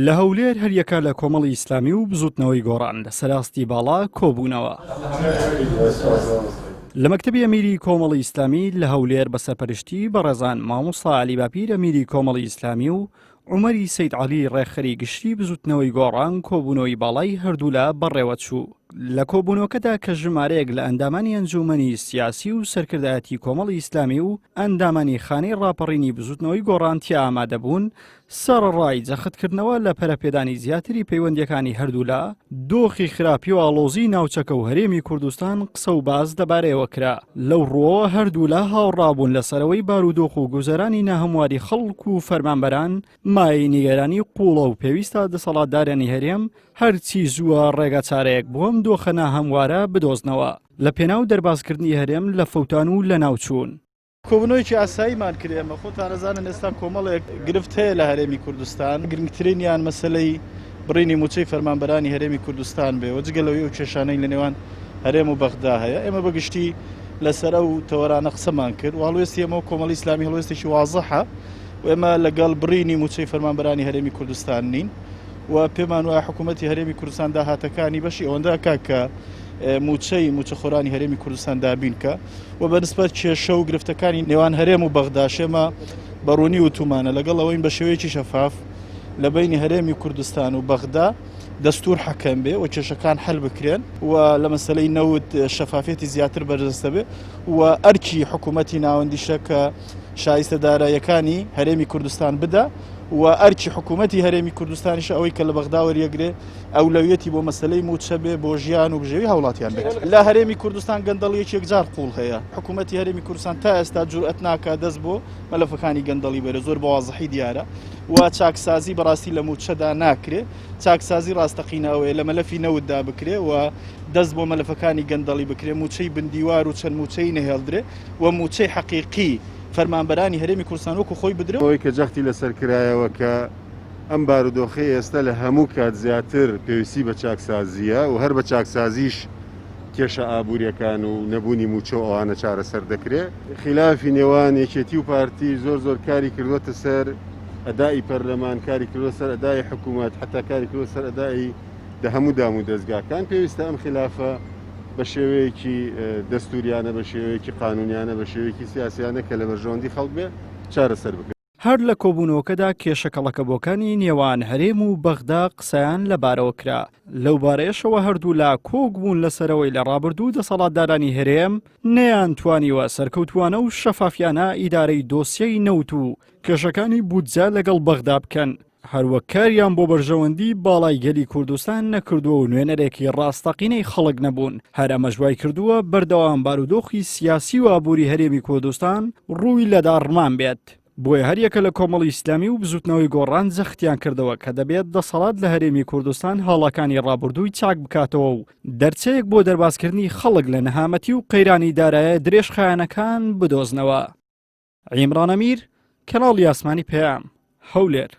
لە هەولێر هەریەکە لە کۆمەڵی ئیسلامی و بزوتنەوەی گۆڕان لە سەراستی باڵا کۆبوونەوە. لە مەکتەبی ئەمیری کۆمەڵی ئیسلامی لە هەولێر بە سەرپەرشتی بەڕێزان مامۆستا عەلی باپیر ئەمیری کۆمەڵی ئیسلامی و عومەری سەید عەلی ڕێکخەری گشتی بزوتنەوەی گۆڕان کۆبوونەوەی باڵای هەردوولا بەڕێوەچوو. لە کۆبوونەوەکەدا کە ژمارەیەک لە ئەندامانی ئەنجوومەنی سیاسی و سەرکردایەتی کۆمەڵی ئیسلامی و ئەندامانی خانەی ڕاپەڕینی بزوتنەوەی گۆڕان تیا ئامادەبوون، سەرەڕای جەختکردنەوە لە پەرەپێدانی زیاتری پەیوەندییەکانی هەردوولا، دۆخی خراپی و ئاڵۆزیی ناوچەکە و هەرێمی کوردستان قسە و باس لەبارەیەوە کرا. لەو ڕووەوە هەردوولا هاوڕابوون لەسەر ئەوەی بارودۆخ و گوزەرانی ناهەمواری خەڵک و فەرمانبەران مایەی نیگەرانی قووڵە و پێویستە دەسەڵاتدارانی هەرێم هەرچی زووە ڕێگاچارەیەک بۆ ئەم دۆخە ناهەموارە بدۆزنەوە لەپێناو دەربازکردنی هەرێم لە فەوتان و لەناوچوون. کۆبوونەوەیەکی ئاساییمان کرد، ئێمە خۆتان ئەزانن ئێستا کۆمەڵێک گرفت هەیە لە هەرێمی کوردستان، گرنگترینیان مەسەلەی بڕینی مووچەی فەرمانبەرانی هەرێمی کوردستان بێ و جگە لەوەی ئەو کێشانەی لە نێوان هەرێم و بەغدا هەیە. ئێمە بە گشتی لەسەر ئەو تەوەرانە قسەمان کرد و هەڵوێستی ئێمە و کۆمەڵی ئیسلامی هەڵوێستێکی وازحە و ئێمە لەگەڵ بڕینی مووچەی فەرمانبەرانی هەرێمی کوردستان نین و پێمان وایە حکوومەتی هەرێمی کوردستان داهاتەکانی بەشی ئەوەندە کا کە مووچەی مووچەخۆرانی هەرێمی کوردستان دابین کە. و بە نسبەت کێشە و گرفتەکانی نێوان هەرێم و بەغداش ئێمە بە ڕوونی وتومانە لەگەڵ ئەوەین بە شێوەیەکی شەفاف لە بەینی هەرێمی کوردستان و بەغدا دەستور حەکەم بێ و کێشەکان حل بکرێن و لە مەسلەی نەوت شەفافیەتی زیاتر بەرزەستە بێ و ئەرکی حکوومەتی ناوەندیشە کە شایستە داراییەکانی هەرێمی کوردستان بدا و ئەرکی حکوومەتی هەرێمی کوردستانیش ئەوەی کە لە بەغدا وەریەگرێ ئەولەویەتی بۆ مەسەلەی مووچە بێ بۆ ژیان و بژێوی هاوڵاتیان بێت. لە هەرێمی کوردستان گەندەڵیەکی یەکجار قوڵ هەیە، حکوومەتی هەرێمی کوردستان تا ئێستا جورئەت ناکا دەست بۆ مەلەفەکانی گەندەڵی بەرێ، زۆر بە وازحی دیارە و چاکسازی بەڕاستی لە مووچەدا ناکرێ، چاکسازی ڕاستەقینە ئەوەیە لە مەلەفی نەوتدا بکرێ و دەست بۆ مەلەفەکانی گەندەڵی بکرێ، مووچەی بندیوار و چەند مووچەیی نەهێڵدرێ و مووچەی حەقیقی فەرمانبەرانی هەرێمی کوردستان وەکو خۆی بدرێ. ئەوەی کە جەختی لەسەر کرایەوە کە ئەم بارودۆخەی ئێستا لە هەموو کات زیاتر پێویستی بە چاکسازییە و هەر بە چاکسازیش کێشە ئابووریەکان و نەبوونی مووچە و ئەوانە چارەسەر دەکرێت. خیلافی نێوان یەکێتی و پارتی زۆر زۆر کاری کردووەتە سەر ئەدائی پەرلەمان، کاری کردووە سەر ئەدای حکوومەت، حتا کاری کردووە سەر ئەدائی دە هەموو دام و دەزگاکان. پێویستە ئەم خلافە بە شێوەیەکی دەستوریانە، بە شێوەیەکی قانونیانە، بە شێوەیەکی سیاسیانە کە لە بەرژەوەندی خەڵک بێ چارەسەر بکرێت. هەر لە کۆبوونەوەکەدا کێشە کەڵەکەبووەکانی نێوان هەرێم و بەغدا قسەیان لەبارەوە کرا، لەوبارەیەشەوە هەردوولا کۆک بوون لەسەرئەوەی لە ڕابردوو دەسەڵاتدارانی هەرێم نەیانتوانیوە سەرکەوتووانە و شەفافیانە ئیدارەی دۆسیەی نەوت و کێشەکانی بودجە لەگەڵ بەغدا بکەن، هەروەک کاریان بۆ بەرژەوەندی باڵای گەلی کوردستان نەکردووە و نوێنەرێکی ڕاستەقینەی خەڵک نەبوون، هەر ئەمەش وای کردووە بەردەوام بارودۆخی سیاسی و ئابووری هەرێمی کوردستان ڕووی لە داڕمان بێت. بۆیە هەریەکە لە کۆمەڵی ئیسلامی و بزوتنەوەی گۆڕان جەختیان کردەوە کە دەبێت دەسەڵات لە هەرێمی کوردستان هەڵەکانی ڕابردووی چاک بکاتەوە و دەرچەیەک بۆ دەربازکردنی خەڵک لە نەهامەتی و قەیرانی دارایە درێژخایەنەکان بدۆزنەوە. عیمران ئەمیر، کەناڵی ئاسمانی پەیام، هەولێر.